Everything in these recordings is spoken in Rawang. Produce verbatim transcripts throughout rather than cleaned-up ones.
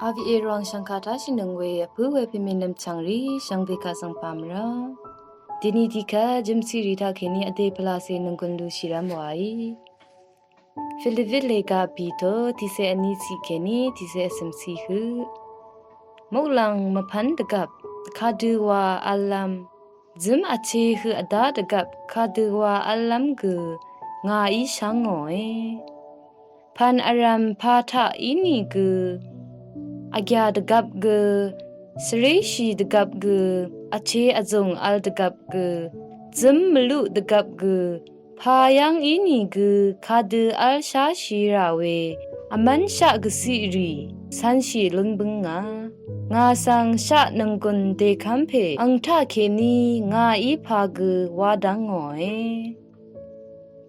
Avi'e rwàng shv̀ngkà táshìnøng we vpǿ we pèmènøm chv̀ngrì shvngbe kaq svng pàmvrá. Dèni dìkvt jø̀mciqrì taqkèní vdè pvlacè nònggùn lúshìrv́m wàí. Filipit lèga bìto tiqcé vní ciq kèní tiqcé vcø̀m ciq høq. Muqlàng mvpv́n dvgvp kadø wa v̄llv́m, zǿm vchē høq vdá dvgvp kadø wa v̄llv́m gø ngàí shv́ngòe. Pv̀n vrv̀m pà taq ínìgø, vgyà dvgvp gø, svréshì dvgvp gø, vchē vzùng v̄l dvgvp gø, zǿm mvluq dvgvp gø, pà yv́ng ínìgø kadø v̄l sháshì rà we vmv́nshaq gvciqrì cv̄nshì lún bǿngà. Ngà svng shaq nònggùn dèkv́m pè ang taqkèní ngàí pà gø wá dv́ngòe.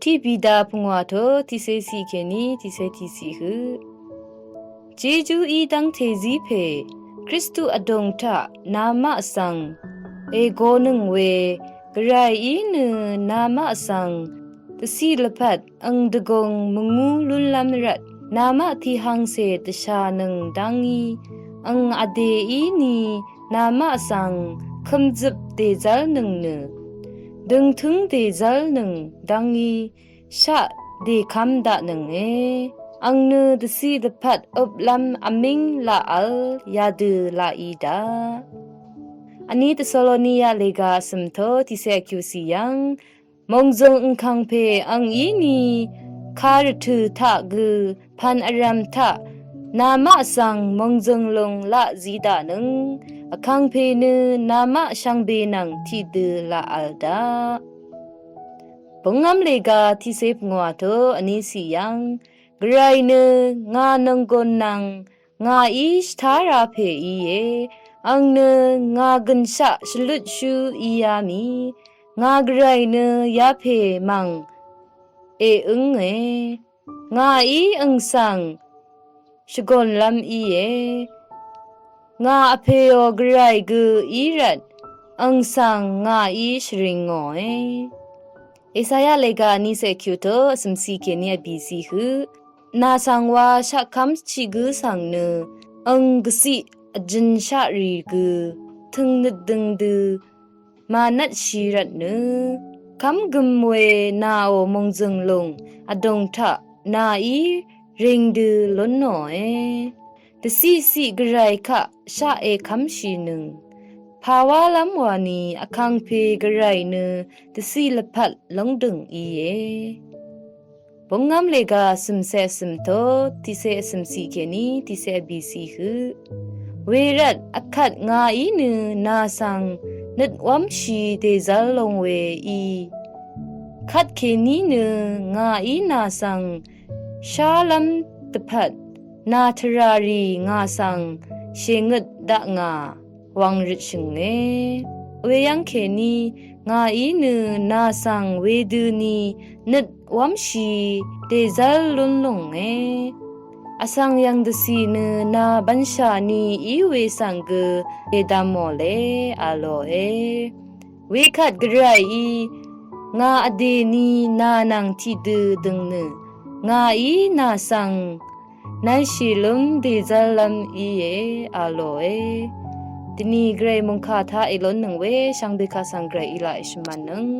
Tiq Pita pungwà to tiqcé ciq kèní tiqcé tiq ciq høq. Jejú í dv́ngte zí pè Kristu vdùng taq namaq svng ègonøng we, gvrayí nø namaq svng dvciq lvpat ang dvgùng mvngú lúnlv́m rvt namaq tihvngcè dvshànøng dv́ngí, ang vdèí ni namaq svng kømzøp dèzv́lnøng nø, døngtǿng dèzv́lnøng dv́ngí, shaq dèkv́m daqnønge. Ang nø dvciq dvpvt øplv́m vmíng laq v̄l yadø laq í daq. Vní Tesaloniya lèga vcø̀m to tiqcé vkyuq ciq yv́ng, mòngzø̀ng angkàngpè ang í ni karvtø̀ taq gø pv̀n vrv̀m taq namaq svng mòngzø̀ng lùng laq zí daqnøng, vkàngpè nø namaq shvngbe nvng tiqdø laq v̄l daq. Bøngv́m lèga tiqcé pungwà to vní ciq yv́ng, gvray nø ngà nònggùn nvng ngàí shvtá rā pè íe. Ang nø ngà gø̀nshaq shvlutshú íá mì, ngà gvray nø yapè mv̀ng èǿnge. Ngàí ang svng shvgònlv́m íe. Ngà vpèò gvray gø í rvt ang svng ngàí shvringòe. Esaya lèga vní cé kyuq to vcø̀m ciq kèní vbì ciq høq. Nà svng wa shaqkv́m shìgǿ svng nø ang gvciq vjønshaqrì gø tø̀ngnøt døng dø mànvtshì rvtnø, kv́mgøm we nàò mòngzø̀ng lùng vdùng taq nàí rìng dø lúnòe. Dvciqciq gvray kaq shaq èkv́mshìnøng, pàwálv́m wani vkàngpè gvray nø dvciq lvpat lóngdø̀ng íe. Bøngv́m lèga vcø̀m cé vcø̀m to tiqcé vcø̀m ciq kèní tiqcé vbì ciq høq. Wervt vkvt ngàí nø nà svng nøt wv́mshì dèzv́l long we í. Kvtkèní nø ngàí nà svng shálv́m dvpvt nà tvràrì ngà svng shèngøt daq ngà wvng røtshø̀nge. Weyv́ng kèní ngàí nø nà svng wedøni nøt wv́mshì dèzv́l lún lúnge. Vsvng yv̀ng dvcì nø nà bv̀nshà ni í we svng gø dèdvmò le a lòe. Wekvt gvrayí ngà vdèni nà nvng tiqdø dø̀ng nø ngàí nà svng nv̄nshì lúm dèzv́llv́m íe a lòe. Dvni gvray mòngkà taq èlónnøng we shvngbe kaq svng gvray í laq èshvmv̀nnøng.